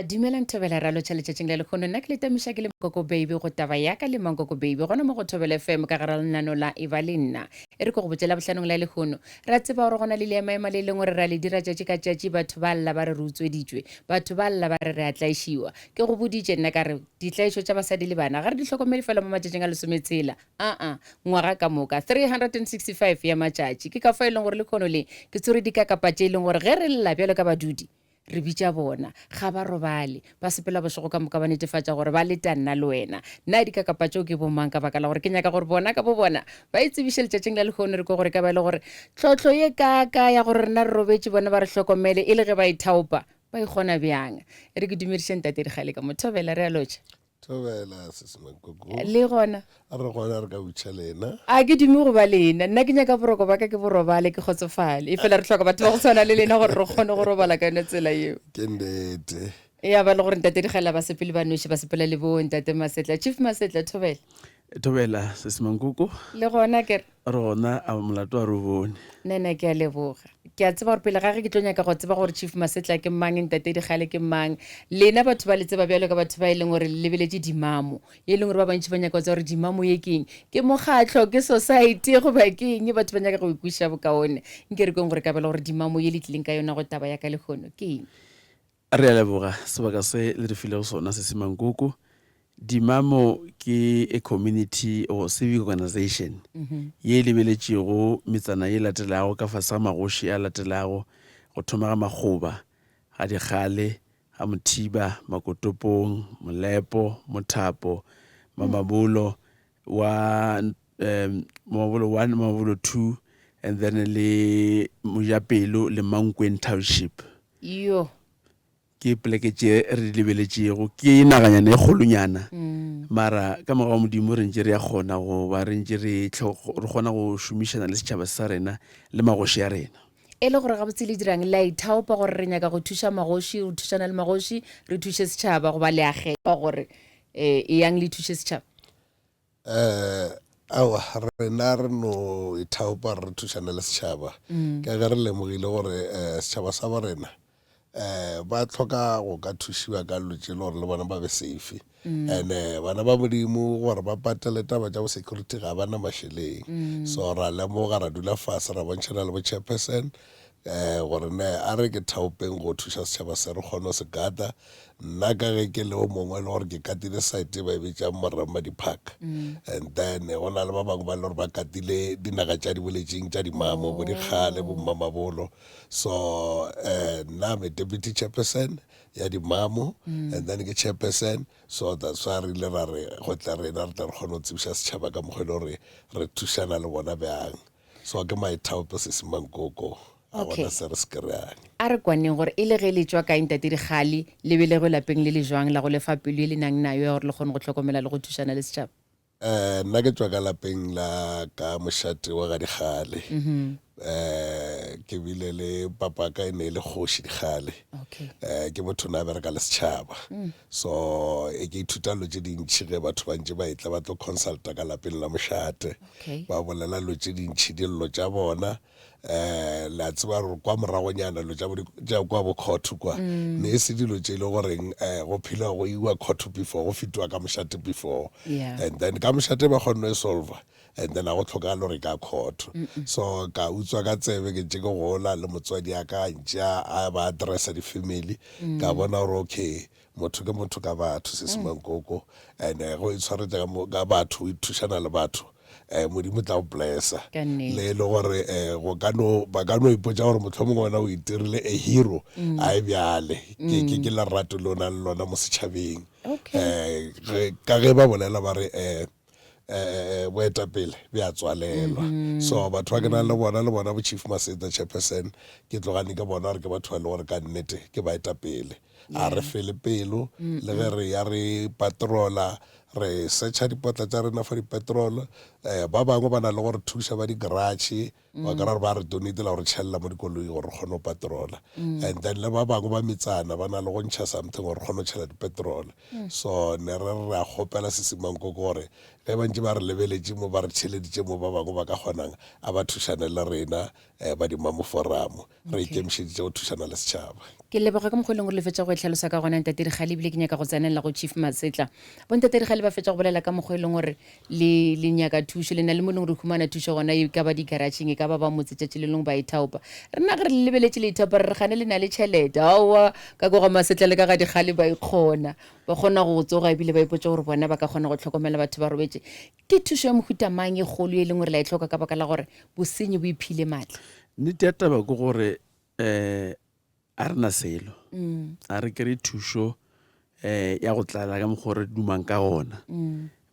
Dumelang Thobela ra lotšha letšatšing la lekgono nna ke le tamiša ke le Mankoko Baby go taba ya ka le Mankoko Baby gona mo go Thobela FM ka gara lenano la e ba le nna e re ko go botšela bohlanong la lekgono ra tseba gore gona le leemaema le leng gore ra le dira tšatši ka tšatši batho ba lla ba re re utsweditšwe batho ba lla ba re re a tlaišiwa ke go boditše nna ka re ditlaišo tša basadi le bana ga re di hlokomele fela mo matšatšing a lesometshela aa ngwaga ka moka 365 ya matšatši ke ka fa e leng gore lekgono le ke tswere dikakapa tše e leng gore ge re lla bjalo ka badudi Re bitša bona. Ga ba robale. Ba sepela bošego ka moka ba netefatša gore ba leta nna le wena. Na dikakapa tšeo ke bomang ka baka la gore ke nyaka gore bona ka bobona ba itsebiše letšatšing la lehono? Re kwe gore e ka ba e le gore tlhohlo ye kaaka ya gore rena re robetše bona ba re hlokomele e le ge ba ithaopa ba e kgona bjang. E re ke dumediše Ntate Dikgale ka mo thobela. Re a lotšha. Thobela sesi Mankoko. Le gona? A re gona re ka butšha lena. A ke dume go ba lena. Nna ke nyaka boroko ba ka ke bo robale ke kgotsofale. E fela re hloka batho ba go tshwana le lena gore re kgone go robala ka yone tsela yeo. Ke nnete. Ya ba le gore ntate Dikgela ba sepele ba noši ba sepela le bo ntate Masetla. Chief Masetla thobela. Thobela sesi Mankoko. Le gona ke re. Re gona a molato a re o bone. Nna ke a leboga. Ke a tseba gore pele ga ge ke tlo nyaka go tseba gore Chief Masetla ke mang, Ntate Dikgale ke mang, lena batho ba le tseba bjalo ka batho ba e leng gore le lebeletše Dimamo, ye e leng gore ba bantši ba nyaka go tseba gore Dimamo ye ke eng. Ke mokgatlo, ke society goba ke eng? Batho ba nyaka go e kwešiša bokaone. Nke re kweng gore kabelo gore Dimamo ye le tlileng ka yona go taba ya ka lehono ke eng? Re a leboga sebaka se le re filego sona Sesi Mankoko. Dimamo ke a community or civic organization ye e lebeletšego metsana ye latelago ka fase ga magoši a latelago go thoma ga Makgoba, ga Dikgale, ga Mothiba, Makotopong, Molepo, Mothapo, Mamabolo wa um Mamabolo 1, Mamabolo 2 and then le Mojapelo le Mankweng Township. Yo. Ke poleke tše re di lebeletšego. Ke naganyana e kgolonyana. Mara ka morago ga Modimo re ntše re ya kgona go ba re ntše re re kgona go šomišana le setšhaba sa rena le magoši a rena. E le gore gabotse le dirang? Le a ithaopa gore re nyaka go thuša magoši, re thušana le magoši, re thuše setšhaba goba le a kgethwa gore eyang le thuše setšhaba? Eh, aowa, rena re no ithaopa re thušane le setšhaba ka ge re lemogile gore um setšhaba sa bo rena um ba tlhoka go ka thušiwa ka dilo tše le gore le bona ba be safe and-e bana ba modimo gore ba patele taba tša bo security ga ba na mašeleng so ra lemoga ra dula fase ra bontšhana le bo chairperson um gore ne a re ke thaopeng go thuša setšhaba se re kgone go se gata nna ka ge ke le o mongwe e le gore ke katile site ba e bitsang Moramadi Park mm. and then go na le ba bangwe ba e le gore ba katile dinaga tša di boletseng tša dimamo bo dikgale bo mmamabolo so um nna me deputy chairperson ya dimamo mm. and then ke chairperson so that's why re ile ra re go tla rena re tla re kgone go tsebiša setšhaba ka mokgwa e le gore re thušana le bona bjang So ke maithaopo sesi Mankoko, ga Okay. gona se re se kry-ang. A re kwaneng gore e le ge le tšwa kae Ntate Dikgale, le belegwe lapeng le le jwang la go le fa pelo ye le nang nayo ya gore le kgone go hlokomela le go thušana le setšhaba? Eh, nna ke tšwa ka lapeng la ka mošate wa ga Dikgale. Eh, ke bile le papa ka e ne e le kgoši Dikgale. Okay. Eh, ke motho na bereka le setšhaba. So e ke ithuta dilo tše dintši ge batho ba ntše ba etla ba tlo consulta ka lapeng la mošate. Okay. Ba bolela dilo tše dintši, dillo tša bona. Um le a tseba gore kwa moragonyana dilo tša bo tša kwa bo court kwa ne e se dilo tše e le goreng um go phela go iwa court before go fetiwa ka mošate before. Yeah. And then ka mošate ba kgonne go e solva and then a go tlhokagale gore e ka court. So ka utswa ka tsebe ke ntše ke gola le motswadi a ka a ntše a ba addressa di-family ka bona gore okay Motho ke motho ka batho, Sesi Mankoko, and ge o itshwaretša ka mo, ka batho, o thušana le batho, um Modimo o tla go blessa. Ka nnete. Le e le gore um go ka no, ba ka no ipotša gore mohlomongwe wena o itirile a hero, a e bjale. Ke, ke, ke lerato le o nang le lona mo setšhabeng. Okay. Um ge, ka ge ba bolela ba re um um boetapele bja tswalelwa. So batho ba ke nang le bona, le bona bo Chief Maseta, Chairperson, ke tlogane ke bona gore ke batho ba e le gore ka nnete ke baetapele. A re fele pelo le ge re ya re patrola, re search-a dipotla tša rena for di-petrol. Um ba bangwe ba na le go re thuša ba di-garage, ba kry-a gore ba re donate-la go re tšhelela mo dikoloing gore re kgone go patrola. And then le ba bangwe ba metsana ba na le go ntšha something gore re kgone go tšhela di-petrol. So ne re re re a kgopela Sisi Mankoko gore. Ge ba ntše ba re lebeletše mo, ba re theeleditše mo, ba bangwe ba ka kgonang, a ba thušane le rena ba Dimamo Forum. Re ikemišeditše go thušana le setšhaba. Ke leboga ka mokgwa o leng gore le fetša go e hlalosa ka gona, Ntate Dikgale, ebile ke nyaka go tsenelela go Chief Masetla. Bo Ntate Dikgale ba fetša go bolela ka mokgwa e leng gore le, le nyaka thušo, le na le mo e leng gore humana thušo gona, e ka ba di-garageng, e ka ba ba motse tšatši le lengwe ba ithaopa. Rena ge re le lebeletše le ithaopa, re re gane le na le tšhelete. Aowa, ka ko ga Masetla le ka ga Dikgale ba ikgona. Ba kgona go tsoga ebile ba ipotša gore bona ba ka kgona go hlokomela batho ba robetše. Ke thušo ya mohuta mang e kgolo e leng gore la e hloka ka baka la gore bosenyi bo iphile matla? Nnete ya taba ke gore um a re na selo, a re kry-e thušo um ya go tlala ka mokgwa o re dumang ka gona,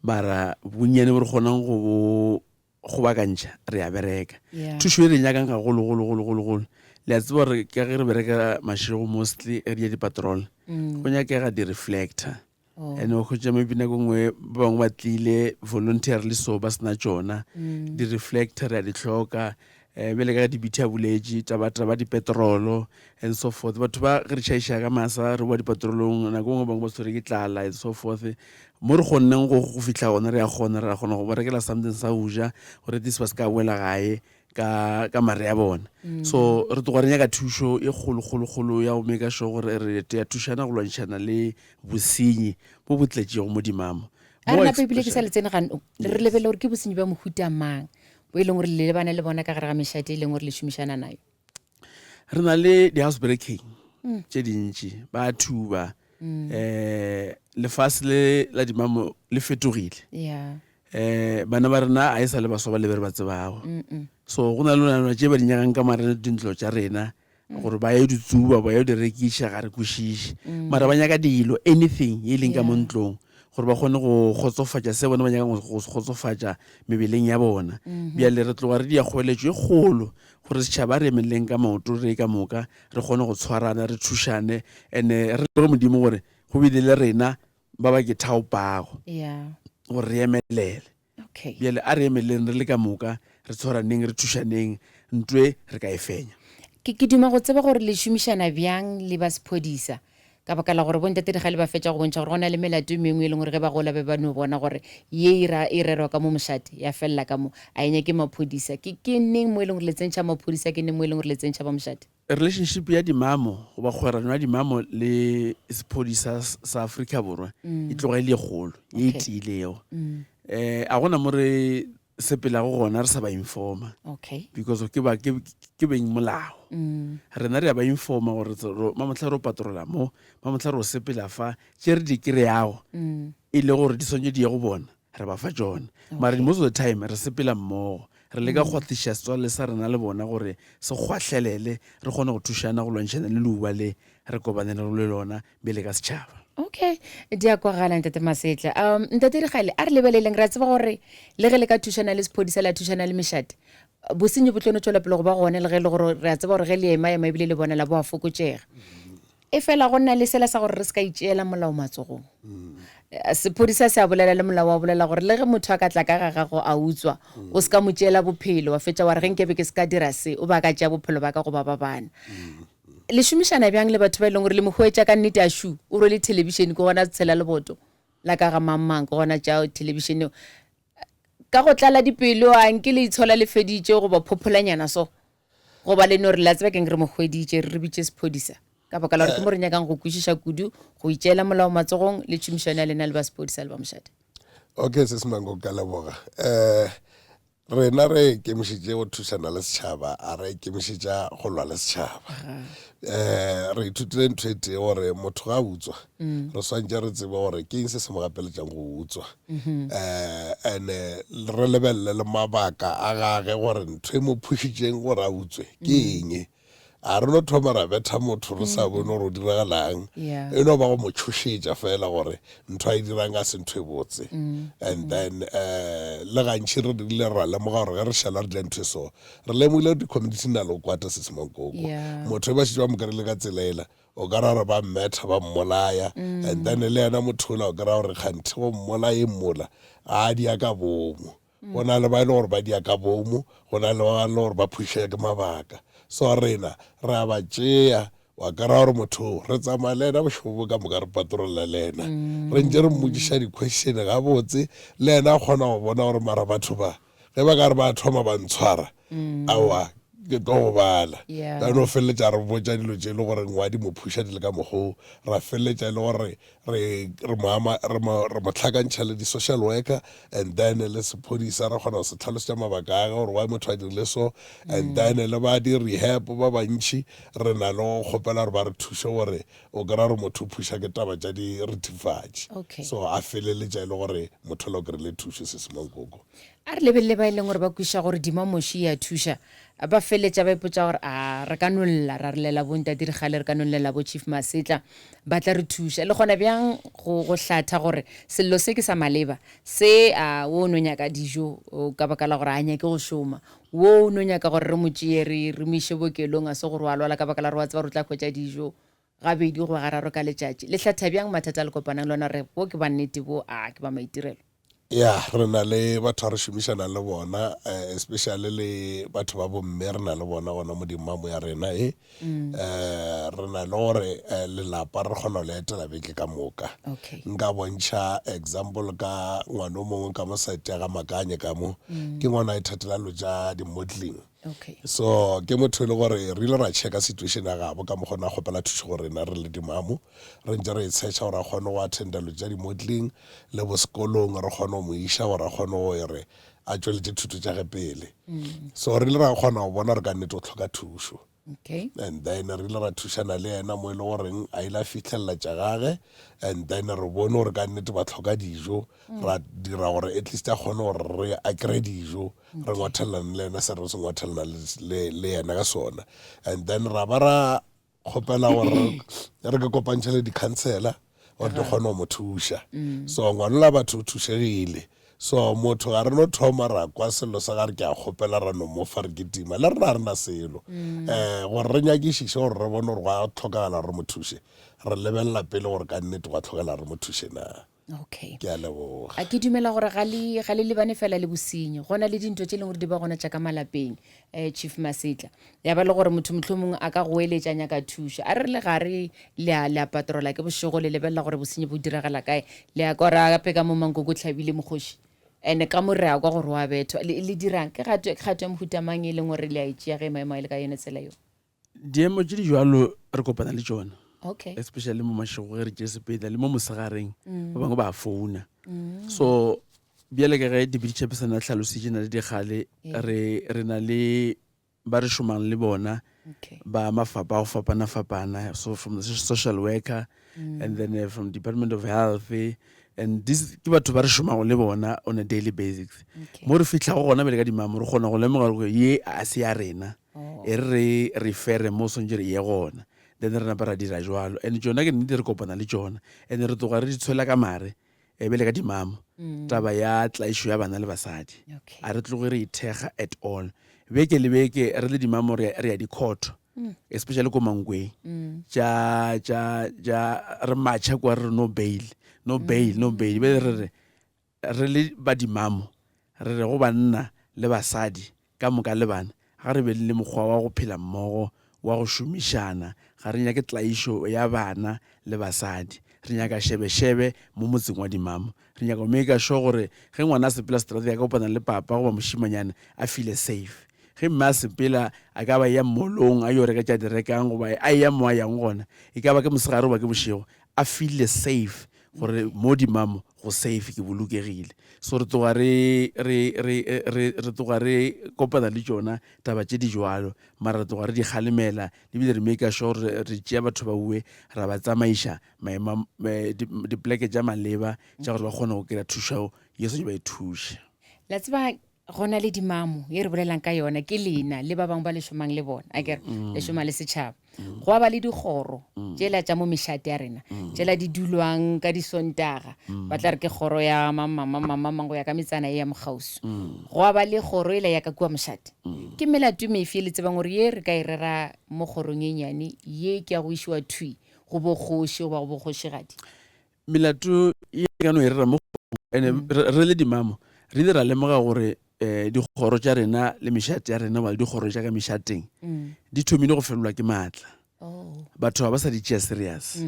mara bonnyane bo re kgonang go bo kgobakantšha re a bereka. Yeah. Thušo e re nyakang gagolo-golo-golo-golo-golo, le a tseba gore ka ge re bereka mašego mostly re ya di-patrol, go nyakega di-reflector. Oh. And o hwetša maybe nako nngwe ba bangwe ba tlile voluntarily so ba sena tšona. Di-reflector re a di hloka. Um bjale ka ge dibithe a boletše, taba taba dipetrolo and so forth. Batho ba ge re tšhaiša ka masa re boa dipatrolong, nako nngwe bangwe ba tshwere ke tlala and so forth. Mo re kgonneng go go fihla gona re a kgona, re a kgona go ba rekela something sa go ja gore at least ba se ka boela gae ka ka mare a bona. So re tloga re nyaka thušo e kgolo kgolo kgolo ya go make sure gore re ya thušana go lwantšhana le bosenyi bo bo tletšego mo dimamo. A re More nape ebile ke sa especially le tsene gano, re lebelele gore ke bosenyi bja mohuta mang bo e leng gore le lebane le bona ka gare ga mešate e leng gore le šomišana nayo. Re na le di-house breaking tše dintši, ba thuba. Um lefase le la dimamo le fetogile. Yeah. Um bana ba rena a e sa le baswa ba le be re ba tsebago. So go na le nalwa tše ba di nyakang ka mare dintlo tša rena gore ba yo di tsuba, ba yo di rekiša, ga re kwešiše. Mara ba nyaka dilo, anything ye e leng ka mo ntlong gore ba kgone go kgotsofatša se bona ba nyakang go se kgotsofatša mebeleng ya bona. Bjale re tloga re dia kgoeletšo e kgolo gore setšhaba re emeleleng ka maoto re ka moka re kgone go tshwarana, re thušane, and-e re leboge Modimo gore go bile le rena ba ba ke thaopago gore re emelele. Okay. Bjale a re emeleleng re le ka moka, re tshwaraneng, re thušaneng, ntwe re ka e fenya. Ke, ke duma go tseba gore le šomišana bjang le ba sephodisa, ka baka la gore bontate dikgale ba fetša go bontšha gore go na le melato e mengwe e leng gore ge ba gola be ba no bona gore ye e ra, e rerwa ka mo mošate, ya felela ka mo, a e nyake maphodisa. Ke, ke neng mo e leng gore le tsentšha maphodisa, ke neng mo e leng gore le tsentšha ba mošate? Relationship ya dimamo goba kgwerano ya dimamo le sephodisa sa Afrika Borwa e tloga e le e kgolo, ye e tiilego. Um a gona mo re sepelago gona re sa ba informa Okay. because ke ba ke ke beng molao. Rena re a ba informa gore mamohla re o patrola mo, mamohla re o sepela fa, tše re di kry-ago e le gore di swanetše di ye go bona, re ba fa tšona. Mara most of the time re sepela mmogo, re leka go kgwathiša setswalle sa rena le bona gore se kgwahlelele, re kgone go thušana go lwantšhana le leuba le re kopanego le lona bjale ka setšhaba. Okay, di a kwagala Ntate Masetla. Ntate Dikgale, a re lebeleleng, re a tseba gore le ge le ka thušana le sephodisa la thušana le mešate, bosenyi bo tlo no tšwela pele go ba gona le ge e le gore re a tseba gore ge le ema ema ebile le bonala bo a fokotšega. Efela go na le sela sa gore re se ka itšeela molao matsogong. Sephodisa se a bolela le molao wa bolela gore le ge motho a ka tla ka ga gago a utswa, o se ka mo tšeela bophelo, wa fetša wa re ge nkebe ke se ka dira se, o ba ka tšea bophelo ba ka goba ba bana. Le šomišana bjang le batho ba e leng gore le mo hwetša ka nnete a šu, o rwele thelebišene ke gona tshela leboto la ka ga mang mang ke gona tša thelebišene eo. Ka go tlala dipelo a nke le itshola le feditše goba phopholanyana so? Goba le no re, La tseba ke'ng, re mo hweditše, re re bitše sephodisa. Ka baka la gore ke mo re nyakang go kwešiša kudu, go itšeela molao matsogong le tšhomišano ya lena le ba sephodisa le ba mošate. Okay, Sis Mango, ka leboga. Eh, rena re ikemišetše go thušana le setšhaba, a re ikemišetša go lwa le setšhaba. Eh, re ithutile ntho e tee gore motho ga a utswa, re swantše re tsebe gore ke eng se se mo gapeletšang go utswa. Um and-e re lebelele le mabaka a gage gore ntho e mo phušitšeng gore a utswe ke eng. A re no thoma ra betha motho re sa bone gore o diragalang, e no ba go mo tšhošetša fela gore ntho a e dirang ga se ntho e botse. And then um le gantši re rile ra lemoga gore ge re šala re dira ntho e so, re lemogile gore di-community di na le go kwata Sesi Mankoko. Motho e ba šetše ba mo kry-ile ka tsela ela, o ka ra gore ba mmetha ba mmolaya and then le yena motho ola o kry-a gore kganthe go mmolayeng mola ga a dia ka boomo. Go na le ba e le gore ba dia ka boomo, go na le ba e le gore ba phušega ke mabaka. So rena re a ba tšea. Wa kry-a gore motho o re tsamaya le yena bošego bo ka moka re patrolla le yena, re ntše re mmotšiša di-question gabotse, le yena a kgona go bona gore mara batho ba ge ba ka re ba thoma ba ntshwara, aowa ke tlo gobala. Ka no feleletša re botša dilo tše e le gore wa di mo phuša di le ka mokgoo, ra feleletša e le gore re re mo ama re mo re mo hlakantšha le di-social worker and then le sephodisa re kgona go se hlalosetša mabaka a ge gore why motho a dirile so and then le ba di-rehab ba bantši re na le go kgopela gore ba re thuše gore o kry-a gore motho o phuša ke taba tša direthefatši Okay. so a feleletša e le gore motho la o kry-ile thušo se semankoko. A re lebelele ba e leng gore ba kwešiša gore dimamoši e a thuša, ba feleletša ba ipotša gore a re ka no lla ra re llela bo Ntate Dikgale, re ka no llela bo Chief Masetla, ba tla re thuša. Le kgona bjang go, go hlatha gore sello se ke sa maleba? Se a wo o no nyaka dijo ka baka la gore a nyake go šoma, wo o no nyaka gore re mo tšee re, re mo iše bookelong, a se gore o a lwala ka baka la gore wa tseba gore o tla hwetša dijo gabedi goba gararo ka letšatši. Le hlatha bjang mathata a le kopanang le ona gore bo ke ba nnete bo a ke ba maitirelo? Ya, re na le batho ba re šomišanang le bona, especially le batho ba bomme re na le bona gona mo dimamo ya rena e. Um re na le gore lelapa re kgona go le etela beke ka moka. Okay. Nka bontšha example ka ngwana o mongwe ka mo side ya ga Makanye ka mo, ke ngwana a ithatela dilo tša di-modelling. Okay. So ke motho e le gore re ile ra checka situation ya gabo ka mokgwa o ne a kgopela thušo go rena re le dimamo, re ntše re e tshetšha gore a kgone go attenda dilo tša di-modelling le bo sekolong re kgone go mo iša gore a kgone go re a tšweletše thuto tša ge pele. So re ile ra kgona go bona gore ka nnete o hloka thušo. Okay. And then re ile ra thušana le yena mo e le goreng a ile a fihlelela tša gage and then re bone gore ka nnete ba hloka dijo, ra dira gore at least a kgone gore re a kry-e dijo, re ngwathelelane le yena se re se ngwathelelana le, le yena ka sona. And then ra ba ra kgopela gore re ke kopantšhe le di-councillor gore di kgone go mo thuša. So ngwanola batho o thušegile. So motho ga re no thoma ra kwa sello sa gare ke a kgopela ra no mo fa re kitima le rena ga re na selo. Um gore re nyakišiše gore re bone gore gwa hlokagala gore re mo thuše, re lebelela pele gore ka nnete gwa hlokagala re mo thuše na. Okay. Ke a leboga. A ke dumela gore ga le ga le lebane fela le bosenyi, go na le dintho tše e leng gore di ba gona tša ka malapeng, um Chief Masetla. Ya ba le gore motho mohlomongwe a ka goeletša a nyaka thušo. A re re le gare le a le a patrola ke bošego le lebelela gore bosenyi bo diragala kae, le a kwa gore gape ka mo Mankoko o hlabile mokgoši and ka mo re a kwa gore wa bethwa. Le le dirang? Ke kgato kgato ya mohuta mang e leng gore le a e tšea ge maemo a e le ka yone tsela yeo? Diemo tše di jwalo re kopana le tšona. Okay. Especially mo mašego ge re tše sepetla le mo mosegareng ba bangwe ba founa. So bjale ka ge Deputy Chairperson a hlalositše na le dikgale re re na le ba re šomang le bona Okay. ba mafapa a go fapana-fapana so from the social worker and then from department of health and this ke batho ba re šomago le bona on a daily basis. Okay. Mo re fihlago gona bjale ka dimamo re kgona go lemoga gore ye a se ya rena. Oh. E re re refere mo swantše re ye gona then re napa ra dira jwalo and tšona ke nnete re kopana le tšona and re tloga re di tshwela ka mare e bele ka dimamo taba ya tlaišo ya bana le basadi Okay. a re tloge re ithekga at all beke le beke re le dimamo re ya di-court especially ko Mankweng tša tša tša re matšha kwa re re no bail no bail no bail bjale re re Re le ba dimamo, re re go banna le basadi ka moka le bana, ga re beng le mokgwa wa go phela mmogo, wa go šomišana. Ga re nyake tlaišo ya bana le basadi. Re nyaka šebešebe mo motseng wa dimamo. Re nyaka go maker sure gore ge ngwana a sepela seterateng a ka kopana le papa goba mošemanyana a feel-e safe. Ge mme a sepela, a ka ba a eya mall-ong a yo reka tše a di rekang goba a eya mo a yang gona, e ka ba ke mosegare goba ke bošego, a feel-e safe gore mo dimamo go safe, ke bolokegile. So re tloga re, re, re, re, re tloga re kopana le tšona taba tše di jwalo, mara re tloga re di kgalemela ebile re maker sure gore re tšea batho ba uwe ra ba tsamaiša maemo a, dipoleke tša maleba tša gore ba kgone go kry-a thušo ye swanetše ba e thuše. La tseba go na le dimamo ye re bolelang ka yona ke lena le ba bangwe ba le šomang le bona a kere le šoma le setšhaba go ba le dikgoro tšela tša mo mešate ya rena tšela di dulwang ka disontaga ba tla re ke kgoro ya mamamamamamang go ya ka metsana e ya mokgauswi go ba le kgoro ela ya ka kua mošate ke melato mefe le tsebang gore ye re ka e rera mo kgorong e nyane ye ke ya go išiwa thwi go bokgoši goba go bokgošigadi Melato ye re ka no e rera mo ene re le dimamo re ile ra lemoga gore um dikgoro tša rena le mešate ya rena goba le dikgoro tša ka mešateng di thomile go felelwa ke maatla. Oh. Batho ga ba sa di tšea serious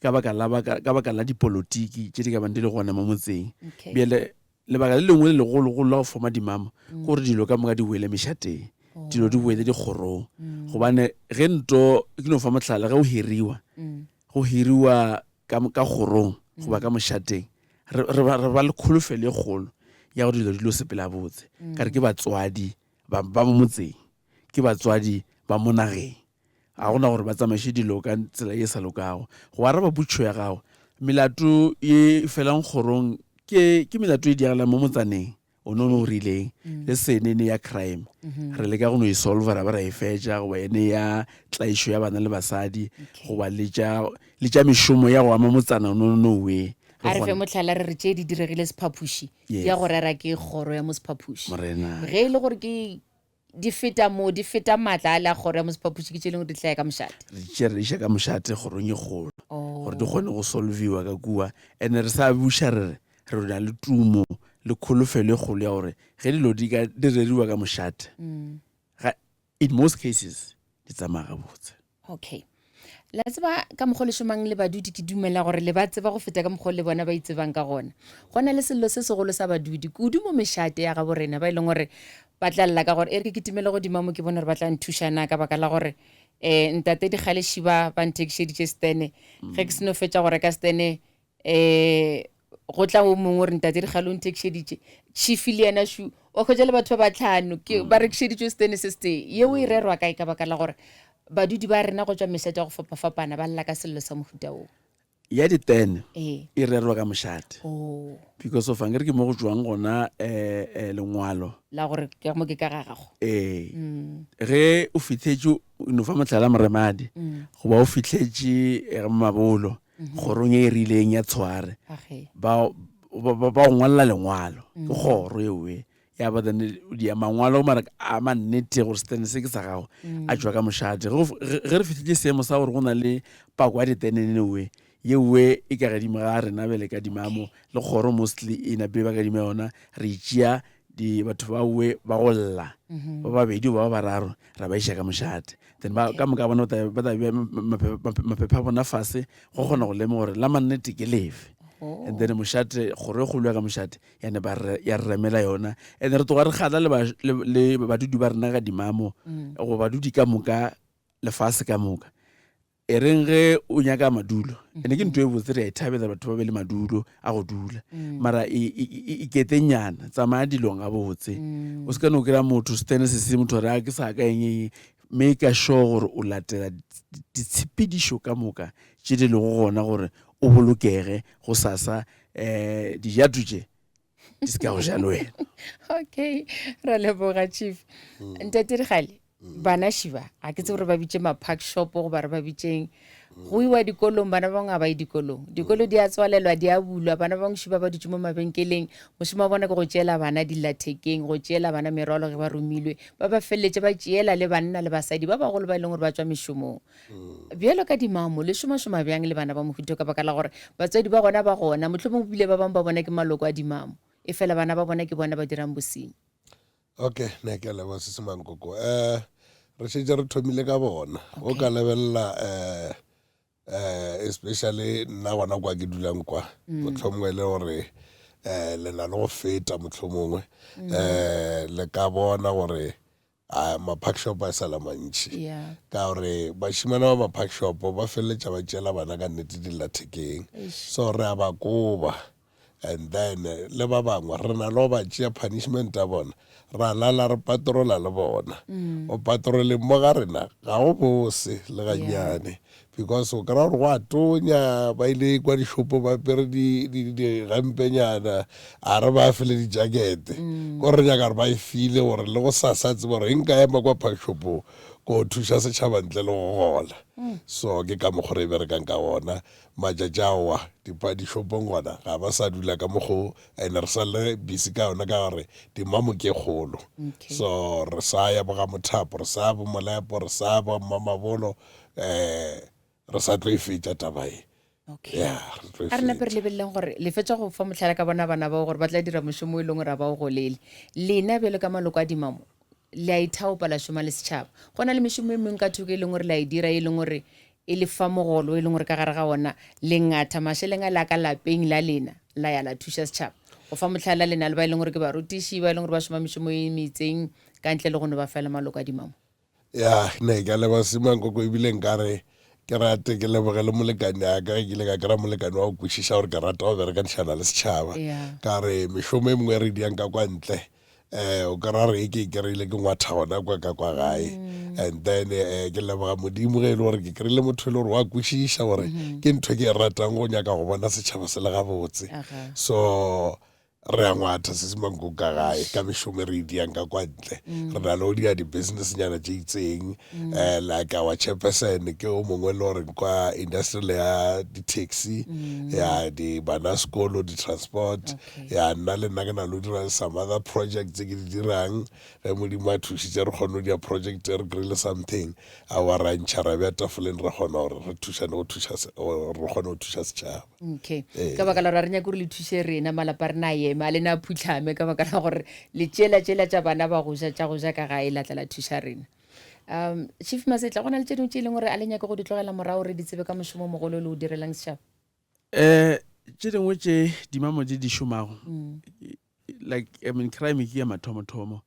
ka baka la ka baka la dipolotiki tše di ka bang di le gona mo motseng. Bjale lebaka le lengwe le legologolo la go foma dimamo ke gore dilo ka moka di boele mešateng, dilo di boele dikgorong. Gobane ge nto, ke no fa mohlala, ge o hiriwa, go hiriwa ka, ka kgorong goba ka mošateng, re, re ba, re ba le kholofelo e kgolo ya gore dilo di lo sepela botse. Ka re ke batswadi ba, ba mo motseng, ke batswadi ba mo nageng. Ga gona gore ba tsamaiše dilo ka tsela ye sa lokago. Go araba potšišo ya gago, melato ye e felang kgorong ke, ke melato e diregelang mo motsaneng o no no rileng, le senene ya crime. Re leka go no e solva ra ba ra e fetša, goba ene ya tlaišo ya bana le basadi, goba le tša, le tša mešomo ya go ama motsana o no no we. A re fe mohlala, re re tše di diregile Sephaphuši, di ya go rera ke kgoro ya mo Sephaphuši. Morena. Ge e le gore ke Di feta moo, di feta maatla ale a kgoro ya mosephapoši, ke tše leng gore di hlaya ka mošate. Re di tšea re di iša ka mošate kgorong e kgolo gore di kgone go solviwa ka kua. And-e re sa buša re re, re na le tumo le kholofelo e kgolo ya gore ge dilo di ka di reriwa ka mošate, ga, in most cases di tsamaya gabotse. Okay. La tseba ka mokgwa le šomang le badudi, ke dumela gore le ba tseba go feta ka mokgwa le bona ba itsebang ka gona. Go na le sello se segolo sa badudi, kudu mo mešate ya gabo rena, ba e leng gore ba tla lla ka gore e re ke kitimele godimo mo ke bone gore ba tla nthuša na, ka baka la gore um ntate Dikgale Šiba ba nthekišeditše stene. Ge ke seno fetša go reka stene, um go tla o mongwe gore ntate Dikgale o nthekišeditše, Chief le yena shu, wa hwetša le batho ba batlhano ke ba rekišeditšwe stene se setee. Yeo e rerwa kae? Ka baka la gore badudi ba rena go tšwa mešate ya go fapafapana ba lla ka sello sa mohuta wo. Ya ditene e rerwa ka mošate. Because of ankere ke mo go tšwang gona um lengwalo la gore ke mo ke ka ga gago. Ee, ge o fihletše, no fa mohlala, Moremadi, goba o fihletše Mabolo kgorong e e rileng ya Tshware, ba ba go ngwalela lengwalo, ke kgoro ewe ya ba then dia mangwalo mara a mannete gore setene se ke sa gago a tšwa ka mošate. Ge re fihlile seemo sa gore go na le pako ya ditenene we yewe e ka gadimo ga rena bjale ka dimamo le kgoro mostly e napile ba kadima yona, re tšea di batho ba we ba go lla ba babedi ba ba bararo ra ba iša ka mošate, then ba ka moka bona ba tla bea maphepha a bona fase go kgona go lemoga gore la mannete ke lefe. And then mošate, kgoro e kgolo ya ka mošate ya ne ba re ya re remela yona. And re tloga re kgatla le le badudi ba rena ka dimamo, go badudi ka moka lefase ka moka. E reng ge o nyaka madulo, ene ke ntho e botse, re a e thabela batho ba be le madulo a go dula, mara iketenyana, tsamaya dilong gabotse. O se ka no kry-a motho setene se se motho a re a ke sa ka eng eng, make sure gore o latela ditshepedišo ka moka tše di lego gona gore o bolokege go sasa um dijatu tše di se ka go ja le wena. Okay, ra leboga chief. Ntate Dikgale, bana šiba ga ke tsebe gore ba bitše ma-park shop goba re ba bitšeng. Go iwa dikolong, bana ba bangwe ga ba ye dikolong, dikolo di a tswalelwa, di a bulwa, bana ba bangwe šiba ba dutše mo mabenkeleng, mošomo wa bona ke go tšeela bana dillathekeng, go tšeela bana merwalo ge ba romilwe, ba ba feleletše ba tšeela le banna le basadi ba bagolo ba e leng gore ba tšwa mešomong. Bjalo ka dimamo, le šomašoma bjang le bana ba mohuta ka baka la gore batswadi ba gona ba gona, mohlomongwe bile ba bangwe ba bona ke maloko a dimamo, efela bana ba bona ke bona ba dirang bosenyi? Okay, ne ke a leboga Sisi Mankoko. Um re šetše re thomile ka bona. O ka lebelela um um especially nna gona kwa ke dulang kwa, mohlomongwe e le gore um le na le go feta mohlomongwe um le ka bona gore A ma-park shop a sa la mantši Yeah. ka gore bašemane ba ma-park shop ba feleletša ba tšeela bana ka nnete dillathekeng. Eish. So re a ba koba and then eh, le ba bangwe re na le go ba tšea punishment ya bona ra lala re patrola le bona. O patroleng mo ga rena ga go bose le gannyane because o kry-a gore go a tonya, ba ile kwa dishopong ba apere digampenyana, a re ba fele di-jacket, ko re nyaka gore ba e file gore le go sasa tseba gore nka ema kwa park shopong ko thuša setšhaba ntle le go gola. So ke ka mokgwa re e berekang ka gona. Matšatši aowa dishopong gona ga ba sa dula ka mokgo, and re sa le busy ka yona ka gore dimamo ke kgolo. So re sa ya bo ga Mothapo, re sa ya bo Molepo, re sa ya bo Mmamabolo, um re sa tlo e fetša taba e. Okay. Ya, re tlo e A re nape re fetša. lebeleleng gore le fetša go fa mohlala ka bona bana bao gore ba tla dira mošomo o e leng gore ga ba o golele. Lena bjalo ka maloko a dimamo, Le a ithaopa la šoma le setšhaba. Go na le mešomo e mengwe ka thoko e leng gore le a e dira e leng gore e le fa mogolo e leng gore ka gare ga ona le ngatha mašeleng a le a ka lapeng la lena la ya la thuša setšhaba. Go fa mohlala le na le ba e leng gore ke barutiši ba e leng gore ba šoma mešomo e metseng ka ntle le go no ba fela maloko a dimamo. Ya, ne ke a leboga Simankoko ebile nkare ke rate ke leboge le molekane ya ka ke ile ka kry-a molekane wa go kwešiša gore ke rata go berekanišana le setšhaba. Ka re mešomo e mengwe e re diang ka kwa ntle um o kry-a re ke e kry-ile ke ngwatha gona kwa ka kwa gae and then um ke leboga modimo ge e le gore ke kry-ile motho e le gore wa kwešiša gore ke ntho ke e ratang go nyaka go bona setšhaba se le gabotse. So Re a ngwatha se se manko ka gae ka mešomo e re e diang ka kwa ntle. Re na le go dia di-business nyana tše itseng. Eh, like our chairperson ke o mongwe le gore kwa industry ya di-taxi, ya di bana sekolo, di-transport. Ya nna le nna ke na le go dira some other project tse ke di dirang. Ge Modimo a thušitše re kgone go dia project re kry-ile something, aowa ra ntšha ra bea tafoleng ra kgona gore re thušane go thuša re kgone go thuša setšhaba. Okay. Ka baka la gore a re nyake gore le thuše rena malapa a rena a eme a lena a phutlhame ka baka la gore le tšela tšela tša bana ba go ja tša go ja ka gae la tla la thuša rena. Um Chief Masetla go na le tše dingwe tše e leng gore a le nyake go di tlogela morago re di tsebe ka mošomo o mogolo le o direlang setšhaba? Um tše dingwe tše dimamo tše di šomago like I mean crime ke ya mathomothomo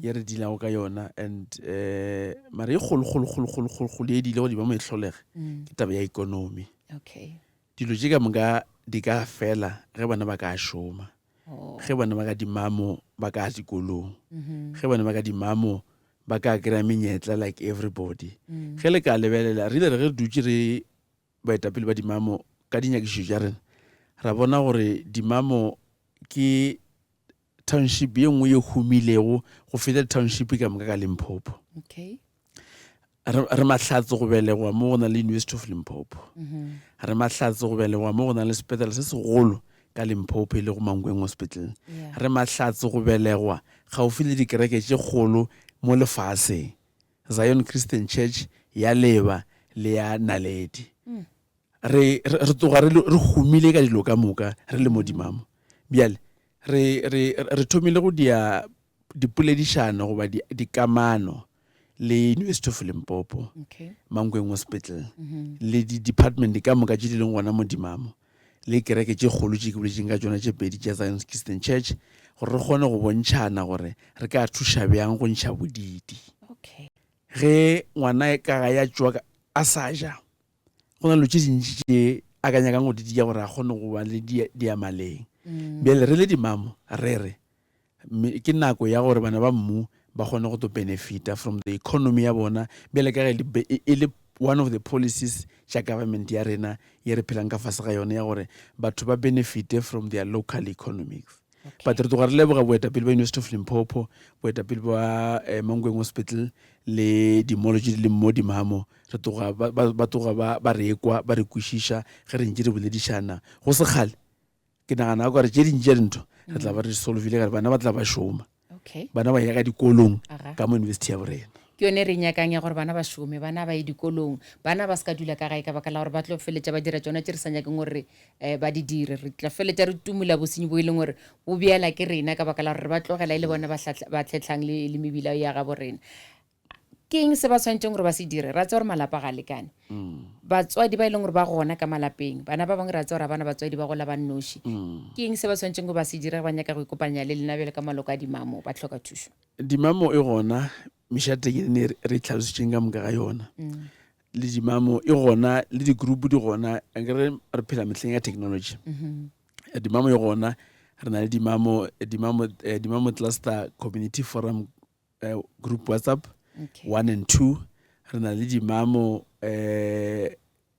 ye re dealago ka yona and um mara e kgolo kgolo kgolo kgolo kgolo kgolo ye diile go dimamo e hlolege ke taba ya economy. Okay. Dilo tše ka moka di ka fela ge bana ba ka šoma, ge bana ba ka dimamo ba ka dikolong, ge bana ba ka dimamo ba ka kry-a menyetla like everybody. Ge le ka lebelela re ile re ge re dutše re baetapele ba dimamo ka dinyakišišo tša rena ra bona gore dimamo ke township ye nngwe ye humilego go feta township ka moka ka Limpopo. Okay. Re, re mahlatse go belegwa mo go na le University of Limpopo. Mm -hmm. Re mahlatse go belegwa mo go na le sepetlele se segolo ka Limpopo e lego Mankweng Hospital. Yeah. Re mahlatse go belegwa gaufi le dikereke tše kgolo mo lefaseng. Zion Christian Church ya Leba le ya Naledi. Re, re, re tloga re, re humile ka dilo ka moka re le modimamo. Bjale, re, re, re thomile go dia dipoledišano goba di, dikamano le University of Limpopo, okay. Mankweng Hospital, mm -hmm. le di-department ka moka tše di leng gona modimamo le kereke tše kgolo tše ke boletšeng ka tšona tše pedi tša Zion Christian Church gore re kgone go bontšhana gore re ka thuša bjang go ntšha bodidi. Okay. Ge ngwana ka ga ya tšwa a sa ja, go na le tše dintši tše a ka nyakang go di dia gore a kgone go ba le diamaleng. Mm. Bjale re le dimamo re re ke nako ya gore bana ba mmu ba kgone go to benefita from the economy ya bona bjale ka ge e, e le one of the policies tša government ya rena ye re phelang ka fase ga yone ya gore batho ba benefite from their local economics. Okay. But re tloga re leboga boetapele ba University of Limpopo, boetapele ba eh, Mankweng Hospital le dimolo tše di leng mo dimamo re tloga ba, ba, ba tloga ba, ba re ekwa ba re kwešiša ge re ntše re boledišana go sekgale Ke nagana ka gore tše dintši tša dintho re tla ba re di solvile ka gore bana ba tla ba šoma. Okay. Bana ba ya ka dikolong Aga. ka mo university ya borena. Ke yone e re e nyakang ya gore bana ba šome, bana ba ye dikolong, bana ba se ka dula ka gae ka baka la gore ba tlo feletša ba dira tšona tše re sa nyakeng gore um ba di dire. Re tla feletša re tumula bosenyi bo e leng gore bo bjala ke rena ka baka la gore re ba tlogela e le bona ba hlatla- ba tlhetlhang le, le mebila ya gabo rena. Ke eng se ba tshwanetseng gore ba se dire? Ra tseba gore malapa ga a lekane. Batswadi ba e leng gore ba gona ka malapeng, bana ba bangwe ra tseba gore ga bana batswadi ba gola ba nnoši. Ke eng se ba tshwanetseng gore ba se dire ge ba nyaka go ikopanya le lena bjalo ka maloko a dimamo ba hloka thušo? Dimamo e gona mešateng e re e tlhalositšeng ka moka ga yona. Le dimamo e gona le di-group di gona, akere re phela mehleng ya technology. Dimamo e gona, re na le dimamo, dimamo, dimamo cluster community forum uh, group whatsapp okay. 1 and 2 re na le dimamo uh,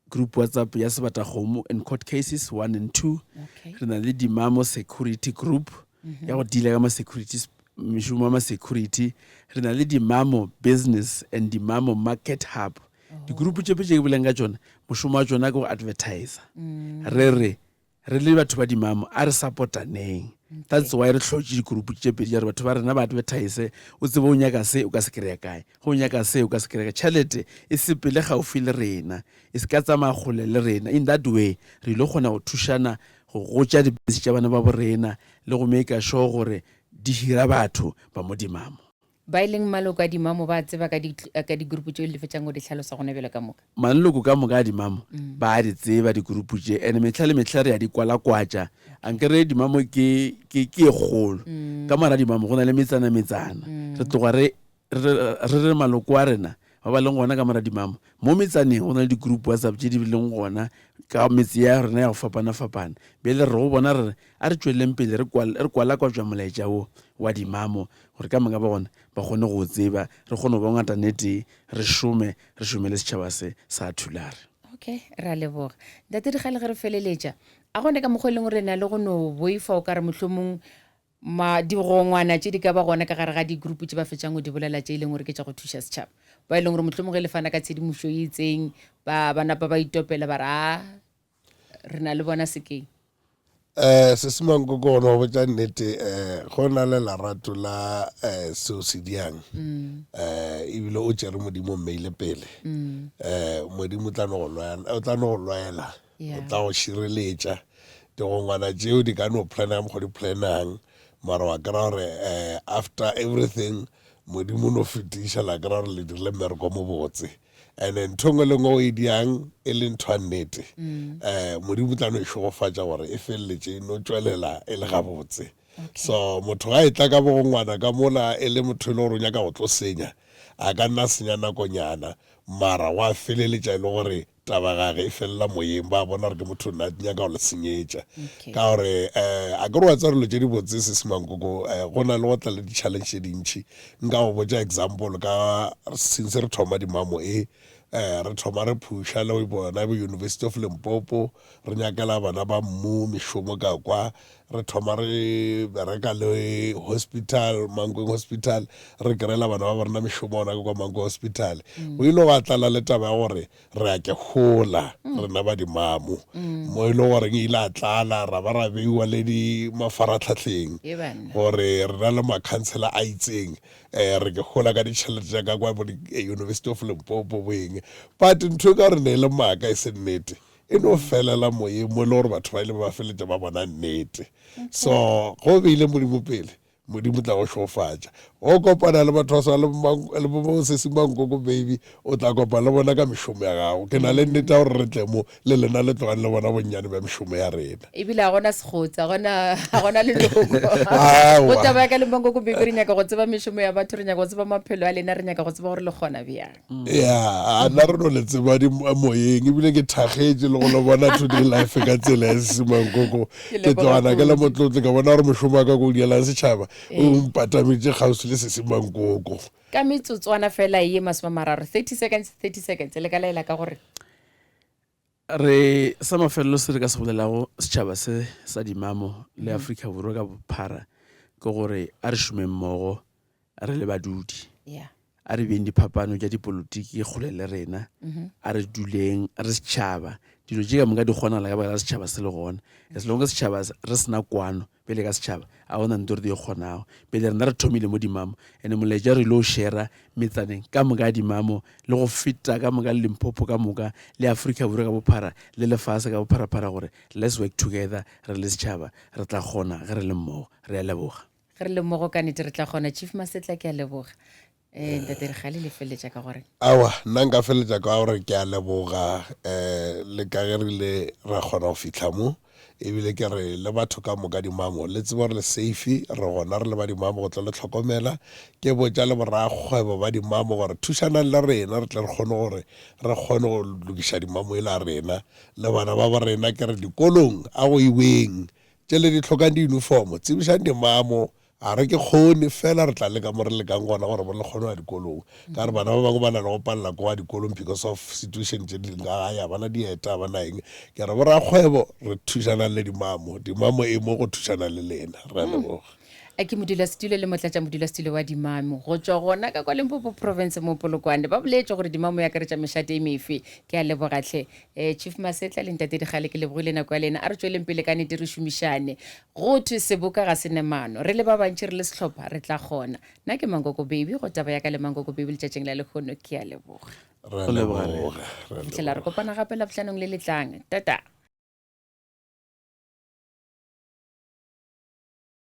group whatsapp ya sebatakgomo and court cases 1 and 2 okay. re na le dimamo security group mm -hmm. ya go deala ka ma-security mešomo ya ma-security re na le dimamo business and dimamo market hub oh. di-group tše tše ke boleng ka tšona mošomo wa tšona ke go advertisa mm. re re Re le batho ba dimamo a re supportaneng. That's why re hlotše di-group tše pedi tša gore batho ba rena ba advertise, o tsebe o nyaka se o ka se kry-a kae, ge o nyaka se o ka se kry-a kae. Tšhelete e sepele gaufi le rena, e se ka tsamaya kgole le rena. In that way re ile kgona go thušana go gotša di-business tša bana ba bo rena le go maker sure gore di hira batho ba mo dimamo. Ba e leng maloko a dimamo ba a tseba ka di, ka di-group tšeo le fetšang go di hlalosa gona bjalo ka moka. Maloko ka moka a dimamo ba a di tseba di-group tše, and mehla le mehla re a di kwalakwatša. Ankere dimamo ke, ke, ke e kgolo. Ka mora dimamo go na le metsana-metsana. Re tloga re, re, re re maloko a rena ba ba leng gona ka mora dimamo, mo metsaneng go na le di-group WhatsApp tše di leng gona ka metse ya rena ya go fapana-fapana. Bjale re go bona re re a re tšweleng pele re re kwalakwatša molaetša wo wa dimamo gore ka moka ba gona ba kgone go o tseba, re kgone go ba ngatana e tee, re šome, re šomele setšhaba se sa Thulare. Okay, re a leboga. Ntate Dikgale, ge re feleletša, a gona ka mokgwa e leng gore re na le go no boifa o ka re mohlomong ma digongwana tše di ka ba gona ka gare ga di-group tše ba fetšang go di bolela tše e leng gore ke tša go thuša setšhaba, ba e leng gore mohlomong ge le fana ka tshedimošo e itseng ba ba napa ba itopela ba re a re na le bona sekeng? Um se se mankoko gona go botša nnete um go na le lerato la um seo se diang um ebile o tšere modimo mmeile pele um modimo o tla no go lwela o tla no go lwela o tla go šireletša digongwana tšeo di ka no plana ka mokgwa di planang mara wa kry-a gore um after everything modimo o no fetiša la kry-a gore le dirile mmereko mo botse. And-e ntho e nngwe le nngwe o e diang e le ntho ya nnete, um Modimo o tla no e šegofatša gore e feleletše e no tšwelela e le gabotse. So motho ga e tla ka bogongwana ka mola e le motho e le gore o nyaka go tlo senya, a ka nna senya nakonyana, mara gwa feleletša e le gore taba gage e felela moyeng, ba bona gore ke motho nna nyaka go le senyetša. Ka gore um a ke re wa tseba dilo tše dibotse se se mankoko, um go na le go tla le di-challenge tše dintšhi. Nka go botša example ka since re thoma dimamo e, um re thoma re phusha le bona bo University of Limpopo, re nyakela bana ba mmu mešomo ka kwa, re thoma re bereka le hospital, Mankweng Hospital, re kry-ela bana ba rena mešomo gona ka kwa Mankweng Hospital. Go ile gwa tlala le taba ya gore re a ke gola rena ba dimamo mo e le goreng e ile a tlala ra ba ra beiwa le di mafaratlhatlheng gore rena le makhansela a itseng um re ke gola ka ditšhelete tša ka kwa bo University of Limpopo boeng but ntho e ka gore ne e le maaka e se nnete e no felela moyeng mo e le gore batho ba ile ba feletša ba bona nnete so go beile modimo pele Modimo o tla go šofatša. Go kopana le batho ba swana le bo Sesi Mankoko Baby, o tla kopana le bona ka mešomo ya gago. Ke na le nnete ya gore re tle mo le lena le tlogang le bona bonnyane bja mešomo ya rena. Ebile ga gona sekgotsi, ga gona ga gona leloko. Go taba ya ka le Mankoko Baby re nyaka go tseba mešomo ya batho, re nyaka go tseba maphelo a lena, re nyaka go tseba gore le kgona bjang. Ya, a nna re no le tseba di moyeng ebile ke thakgetše le go le bona today life ka tsela ya Sesi Mankoko. Ke tlogana ke le motlotlo ka bona gore mošomo wa ka ko o dielang setšhaba o mpatametše kgauswi le Sesi Mankoko. Ka metsotswana fela ye masomamararo, 30 seconds, 30 seconds, le ka laela ka gore. Re sa mafelelo se re ka se bolelago setšhaba se sa Dimamo le Afrika Borwa ka bophara ke gore a re šomeng mmogo re le badudi. Yeah. A re beeng diphapano tša dipolotiki kgole le rena. A re duleng re setšhaba. Dilo tše ka moka di kgonagala ka baka la setšhaba se le gona. As long as setšhaba re se na kwano pele ka setšhaba, ga gona nto re di kgonago. Pele rena re thomile mo Dimamo, and molaetša re ile o shera metsaneng ka moka ya Dimamo le go feta ka moka le Limpopo ka moka le Afrika Borwa ka bophara le lefase ka bopharaphara gore let's work together re le setšhaba re tla kgona ge re le mmogo. Re a leboga. Ge re le mmogo ka nete re tla kgona. Chief Masetla ke a leboga. Eh, ntate Dikgale le feleletša ka gore. Aowa, nna nka feleletša ka gore ke a leboga um le ka ge re ile ra kgona go fihla mo. Ebile ke re le batho ka moka dimamo, le tsebe gore le safe, re gona re le ba dimamo go tlo le hlokomela. Ke botša le borakgwebo ba dimamo gore thušanang le rena re tle re kgone gore re kgone go lokiša dimamo ela rena. Le bana ba bo rena ke re dikolong a go iweng, tše le di hlokang di-uniform, tsebišang dimamo. A re ke kgone, fela re tla leka mo re lekang gona gore le kgone go ya dikolong. Ka gore bana ba bangwe ba na le go palela ko ya dikolong because of situation tše di leng ka gae, ga ba na dieta, ga ba na eng. Ke re borakgwebo re thušanang le dimamo, dimamo e mo go thušana le lena. Re a leboga. A ke modulasetulo le motlatšamodulasetulo wa Dimamo go tšwa gona ka kwa Limpopo Province mo Polokwane. Ba boletše gore Dimamo e akaretša mešate e mefe. Ke a leboga hle. Eh, Chief Masetla le Ntate Dikgale ke lebogile nako ya lena. A re tšweleng pele ka nete re šomišane. Go thwe seboka ga se ne maano. Re le ba bantši re le sehlopha re tla kgona. Nna ke Mankoko Baby go taba ya ka le Mankoko Baby letšatšing la lehono. Ke a leboga. Re a leboga. Re a Fihlela re kopana gape Labohlanong le le tlang. Tata.